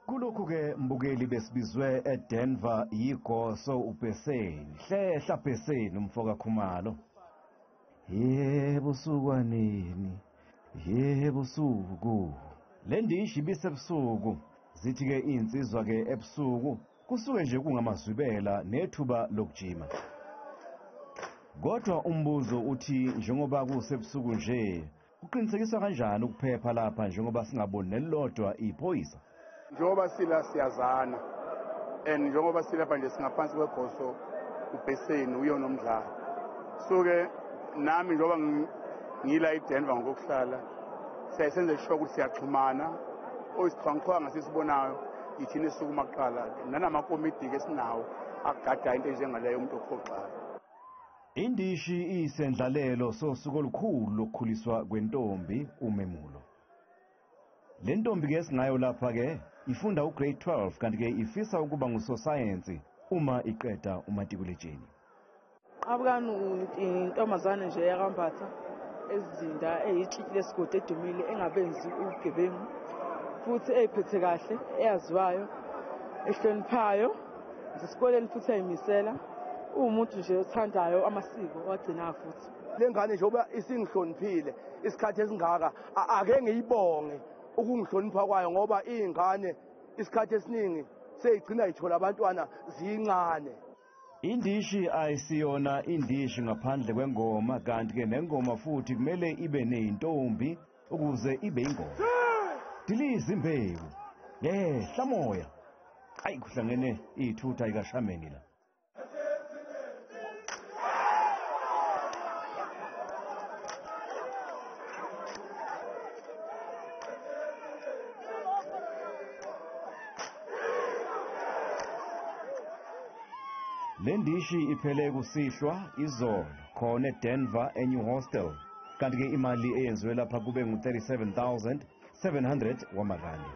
Kulokhu-ke mbukeli besibizwe eDenver yigoso uBheseni. Hlehla Bheseni umfoka Khumalo. Yebo sukwanini. Yebo suku. Le ndishi ibisebusuku. Zithi-ke iy'nsizwa-ke ebusuku kusuke nje kungamazwibela nethuba lokujima. Kodwa umbuzo uthi njengoba kusebusuku nje, kuqinisekiswa kanjani ukuphepha lapha njengoba singaboni nelilodwa iphoyisa? Njengoba sila siyazana and njengoba silapha nje singaphansi kwegoso uBheseni uyona umdlalo. So-ke nami njengoba ngila eDenver ngokuhlala siyasenze sure ukuthi siyaxhumana oyisiqhwanqhwanga sisibonayo ithina esukuma kuqala nanamakomidi-ke esinawo akugada into enjengaleyo umuntu ophoxayo. Indishi iyisendlalelo sosuku olukhulu lokukhuliswa kwentombi umemulo. Le ntombi ke esingayo lapha ke ifunda ugrade 12 kanti ke ifisa ukuba ngusosayensi uma iqeda umatikuletsheni. Qabukani intombazane nje yakaMbatha ezinda eyitshitshi lesigodi edumile engabenzi ubugebengu futhi eyiphethe kahle eyaziwayo ehloniphayo esikoleni futhi ayimisela uwumuntu nje othandayo amasiko wagcina futhi. Le ngane njengoba isingihloniphile isikhathi esingaka ake ngiyibonge ukungihlonipha kwayo ngoba iy'ngane isikhathi esiningi seyigcina yithola abantwana ziyincane. Indishi ayisiyona indishi ngaphandle kwengoma kanti ke nengoma futhi kumele ibe neyintombi ukuze ibe ingoma. Diliza imbewu. Yehla moya. Ayi kuhlangene iy'thutha ikashameni la. Le ndishi iphele kusihlwa izolo khona eDenver eNew Hostel kanti ke imali eyenziwe lapha kube ngu-37,700 wamarandi.